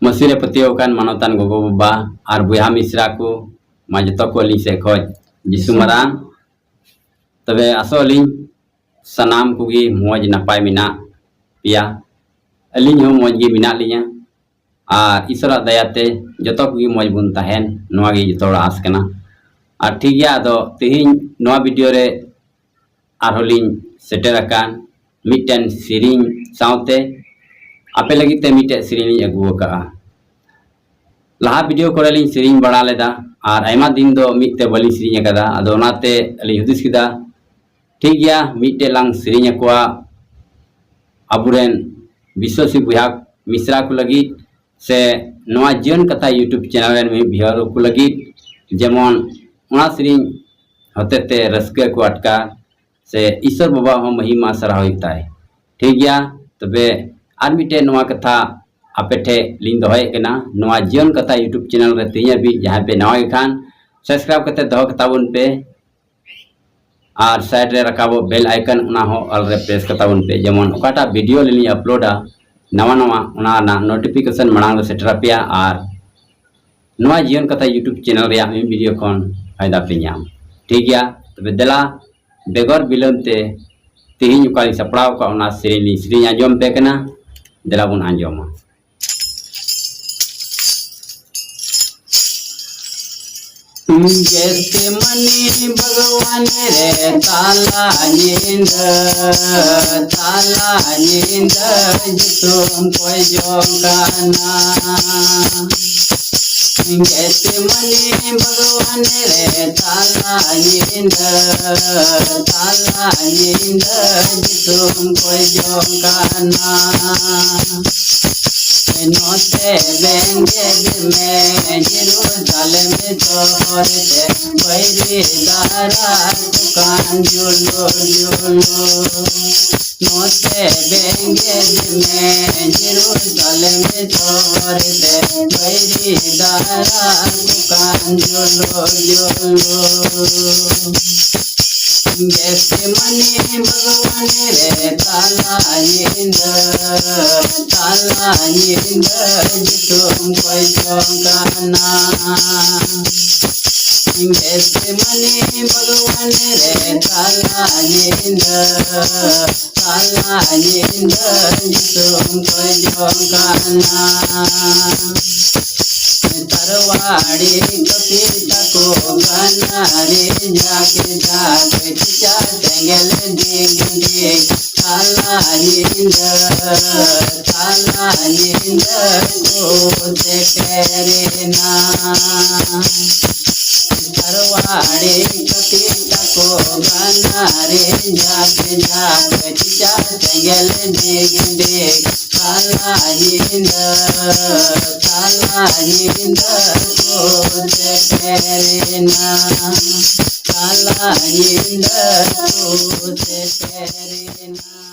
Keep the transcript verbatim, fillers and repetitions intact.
ᱢᱟᱹᱥᱤ ᱨᱮ ᱯᱟᱹᱛᱭᱟᱹᱣ ᱟᱠᱟᱱ ᱢᱟᱱᱚᱛᱟᱱ ᱜᱚᱜᱚ ᱵᱟᱵᱟ ᱟᱨ ᱵᱚᱭᱦᱟ ᱢᱤᱥᱨᱟ ᱠᱚ, ᱢᱟ ᱡᱚᱛᱚ ᱠᱚ ᱟᱹᱞᱤᱧ ᱥᱮᱫ ᱠᱷᱚᱱ ᱡᱤᱥᱩ ᱢᱟᱨᱟᱝ᱾ ᱛᱚᱵᱮ ᱟᱥᱚᱜ ᱟᱹᱞᱤᱧ ᱥᱟᱱᱟᱢ ᱠᱚᱜᱮ ᱢᱚᱡᱽ ᱱᱟᱯᱟᱭ ᱢᱮᱱᱟᱜ ᱯᱮᱭᱟ᱾ ᱟᱹᱞᱤᱧ ᱦᱚᱸ ᱢᱚᱡᱽ ᱜᱮ ᱢᱮᱱᱟᱜ ᱞᱤᱧᱟ᱾ ᱟᱨ ᱤᱥᱚᱨᱟᱜ ᱫᱟᱭᱟᱛᱮ ᱡᱚᱛᱚ ᱠᱚᱜᱮ ᱢᱚᱡᱽ ᱵᱚᱱ ᱛᱟᱦᱮᱱ, ᱱᱚᱣᱟ ᱜᱮ ᱡᱚᱛᱚ ᱦᱚᱲᱟᱜ ᱟᱸᱥ ᱠᱟᱱᱟ᱾ ᱟᱨ ᱴᱷᱤᱠ ᱜᱮᱭᱟ, ᱟᱫᱚ ᱛᱮᱦᱮᱧ ᱱᱚᱣᱟ ᱵᱷᱤᱰᱤᱭᱳ ᱨᱮ ᱟᱨᱦᱚᱸ ᱞᱤᱧ ᱥᱮᱴᱮᱨ ᱟᱠᱟᱱ ᱢᱤᱫᱴᱮᱱ ᱥᱮᱨᱮᱧ ᱥᱟᱶᱛᱮ ᱟᱯᱮ ᱞᱟᱹᱜᱤᱫ ᱛᱮ ᱢᱤᱫᱴᱮᱱ ᱥᱮᱨᱮᱧ ᱞᱤᱧ ᱟᱹᱜᱩ ᱟᱠᱟᱫᱼᱟ᱾ ᱞᱟᱦᱟ ᱵᱷᱤᱰᱤᱭᱳ ᱠᱚᱨᱮ ᱞᱤᱧ ᱥᱮᱨᱮᱧ ᱵᱟᱲᱟ ᱞᱮᱫᱟ, ᱟᱨ ᱟᱭᱢᱟ ᱫᱤᱱ ᱫᱚ ᱢᱤᱫ ᱛᱮ ᱵᱟᱹᱞᱤᱧ ᱥᱮᱨᱮᱧ ᱟᱠᱟᱫᱟ᱾ ᱟᱫᱚ ᱚᱱᱟᱛᱮ ᱟᱹᱞᱤᱧ ᱦᱩᱫᱤᱥ ᱠᱮᱫᱟ, ᱴᱷᱤᱠ ᱜᱮᱭᱟ, ᱢᱤᱫᱴᱮᱡ ᱞᱟᱝ ᱥᱮᱨᱮᱧ ᱟᱠᱚᱣᱟ ᱟᱵᱚᱨᱮᱱ ᱵᱤᱥᱣᱟᱥᱤ ᱵᱚᱭᱦᱟ ᱢᱤᱥᱨᱟ ᱠᱚ ᱞᱟᱹᱜᱤᱫ, ᱥᱮ ᱱᱚᱣᱟ ᱡᱤᱭᱚᱱ ᱠᱟᱛᱷᱟ YouTube ᱪᱮᱱᱮᱞ ᱨᱮᱱ ᱢᱤᱫ ᱵᱷᱤᱭᱩᱣᱟᱨ ᱠᱚ ᱞᱟᱹᱜᱤᱫ, ᱡᱮᱢᱚᱱ ᱚᱱᱟ ᱥᱮᱨᱮᱧ ᱦᱚᱛᱮᱛᱮ ᱨᱟᱹᱥᱠᱟᱹ ᱠᱚ ᱟᱴᱠᱟᱨ, ᱥᱮ ᱤᱥᱚᱨ ᱵᱟᱵᱟ ᱦᱚᱸ ᱢᱚᱦᱤᱢᱟ ᱥᱟᱨᱦᱟᱣ ᱦᱩᱭᱩᱜ ᱛᱟᱭ᱾ ᱴᱷᱤᱠ ᱜᱮᱭᱟ, ᱛᱚᱵᱮ ᱟᱨ ᱢᱤᱫᱴᱮᱡ ᱱᱚᱣᱟ ᱠᱟᱛᱷᱟ ᱟᱯᱮ ᱴᱷᱮᱡ ᱞᱤᱧ ᱫᱚᱦᱚᱭᱮᱫ ᱠᱟᱱᱟ, ᱱᱚᱣᱟ ᱡᱤᱭᱚᱱ ᱠᱟᱛᱷᱟ YouTube ᱪᱮᱱᱮᱞ ᱨᱮ ᱛᱮᱦᱮᱧ ᱦᱟᱹᱵᱤᱡ ᱡᱟᱦᱟᱸᱭ ᱯᱮ ᱱᱟᱣᱟ ᱜᱮ ᱠᱷᱟᱱ, ᱥᱟᱵᱥᱠᱨᱟᱭᱤᱵ ᱠᱟᱛᱮ ᱫᱚᱦᱚ ᱠᱟᱛᱟ ᱵᱚᱱ ᱯᱮ᱾ ᱟᱨ ᱥᱟᱭᱤᱰ ᱨᱮ ᱨᱟᱠᱟᱵᱚᱜ ᱵᱮᱞ ᱟᱭᱠᱚᱱ, ᱚᱱᱟ ᱦᱚᱸ ᱚᱞ ᱨᱮ ᱯᱨᱮᱥ ᱠᱟᱛᱟ ᱵᱚᱱ ᱯᱮ, ᱡᱮᱢᱚᱱ ᱚᱠᱟᱴᱟᱜ ᱵᱷᱤᱰᱤᱭᱳ ᱞᱤᱧ ᱟᱯᱞᱳᱰᱟ ᱱᱟᱣᱟ ᱱᱟᱣᱟ, ᱚᱱᱟ ᱨᱮᱱᱟᱜ ᱱᱳᱴᱤᱯᱷᱤᱠᱮᱥᱚᱱ ᱢᱟᱲᱟᱝ ᱨᱮ ᱥᱮᱴᱮᱨ ᱟᱯᱮᱭᱟ᱾ ᱟᱨ ᱱᱚᱣᱟ ᱡᱤᱭᱚᱱ ᱠᱟᱛᱷᱟ YouTube ᱪᱮᱱᱮᱞ ᱨᱮᱭᱟᱜ ᱢᱤᱫ ᱵᱷᱤᱰᱤᱭᱳ ᱠᱷᱚᱱ ᱯᱷᱟᱭᱫᱟ ᱯᱮ ᱧᱟᱢ᱾ ᱴᱷᱤᱠ ᱜᱮᱭᱟ, ᱛᱚᱵᱮ ᱫᱮᱞᱟ ᱵᱮᱜᱚᱨ ᱵᱤᱞᱚᱢ ᱛᱮ ᱛᱮᱦᱮᱧ ᱚᱠᱟᱞᱤᱧ ᱥᱟᱯᱲᱟᱣ ᱟᱠᱟᱫ, ᱚᱱᱟ ᱥᱮᱨᱮᱧ ᱞᱤᱧ ᱥᱮᱨᱮᱧ ᱟᱸᱡᱚᱢ ᱯᱮ ᱠᱟᱱᱟ᱾ ᱫᱮᱞᱟ ᱵᱚᱱ ᱟᱸᱡᱚᱢᱟ᱾ ᱜᱮᱛᱮᱢᱟᱹᱱᱤ ᱵᱷᱟᱜᱽᱣᱟᱱ ᱨᱮ ᱛᱟᱞᱟ ᱧᱤᱫᱟᱹ, ᱛᱟᱞᱟ ᱧᱤᱫᱟᱹ ᱧᱩᱛᱩᱢ ᱠᱚᱭ ᱡᱚᱝ ᱠᱟᱱᱟ᱾ ᱜᱮᱛᱮᱢᱟᱹᱱᱤ ᱵᱷᱟᱜᱽᱣᱟᱱ ᱨᱮ ᱛᱟᱞᱟ ᱧᱤᱫᱟᱹ, ᱛᱟᱞᱟ ᱧᱤᱫᱟᱹ ᱧᱩᱛᱩᱢ ᱠᱚᱭ ᱡᱚᱝ ᱠᱟᱱᱟ᱾ ᱱᱚᱛᱮ ᱵᱮᱸᱜᱮᱫ ᱢᱮ ᱡᱮᱨᱩᱥᱟᱞᱮᱢ ᱥᱚᱦᱚᱨ ᱛᱮ, ᱵᱟᱹᱭᱨᱤ ᱫᱟᱨᱟ ᱠᱚ ᱠᱟᱱ ᱡᱩᱞᱩ ᱡᱩᱞᱩ᱾ ᱱᱚᱛᱮ ᱵᱮᱸᱜᱮᱫ ᱢᱮ ᱡᱮᱨᱩᱥᱟᱞᱮᱢ ᱥᱚᱦᱚᱨ ᱛᱮ, ᱵᱟᱹᱭᱨᱤ ᱫᱟᱨᱟ ᱠᱚ ᱠᱟᱱ ᱡᱩᱞᱩ ᱡᱩᱞᱩ᱾ ᱜᱮᱥᱮᱢᱟᱱᱤ ᱵᱷᱟᱜᱽᱣᱟᱱᱤ ᱨᱮ ᱛᱟᱞᱟ ᱧᱤᱫᱟᱹ, ᱛᱟᱞᱟ ᱧᱤᱫᱟᱹ ᱡᱤᱥᱩᱢ ᱠᱚᱭ ᱡᱚᱝ ᱠᱟᱱᱟ᱾ ᱜᱮᱥᱮᱢᱟᱱᱤ ᱵᱷᱟᱜᱽᱣᱟᱱᱤ ᱨᱮ ᱛᱟᱞᱟ ᱧᱤᱫᱟᱹ, ᱛᱟᱞᱟ ᱧᱤᱫᱟᱹ ᱡᱤᱥᱩᱢ ᱠᱚᱭ ᱡᱚᱝ ᱠᱟᱱᱟ᱾ ᱛᱟᱨᱣᱟᱲᱤ ᱠᱟᱹᱯᱤ ᱛᱟᱠᱚ ᱜᱟᱱᱟᱨᱤ ᱡᱟᱠ ᱡᱟᱠ ᱪᱤᱪᱟ ᱥᱮᱸᱜᱮᱞ ᱰᱤᱜᱽ ᱰᱤᱜᱽ᱾ ᱛᱟᱞᱟ ᱧᱤᱫᱟᱹ, ᱛᱟᱞᱟ ᱧᱤᱫᱟᱹ ᱠᱚ ᱥᱮᱴᱮᱨᱮᱱᱟ᱾ ᱛᱟᱨᱣᱟᱲᱤ ᱠᱟᱹᱯᱤ ᱛᱟᱠᱚ ᱜᱟᱱᱟᱨᱤ ᱡᱟᱠ ᱡᱟᱠ ᱪᱤᱪᱟ ᱥᱮᱸᱜᱮᱞ ᱰᱤᱜᱽ ᱰᱤᱜᱽ᱾ ᱛᱟᱞᱟ ᱧᱤᱫᱟᱹ, ᱛᱟᱞᱟ ᱧᱤᱫᱟᱹ ᱠᱚ ᱥᱮᱴᱮᱨᱮᱱᱟ᱾ ᱛᱟᱞᱟ ᱧᱤᱫᱟᱹ ᱠᱚ ᱥᱮᱴᱮᱨᱮᱱᱟ᱾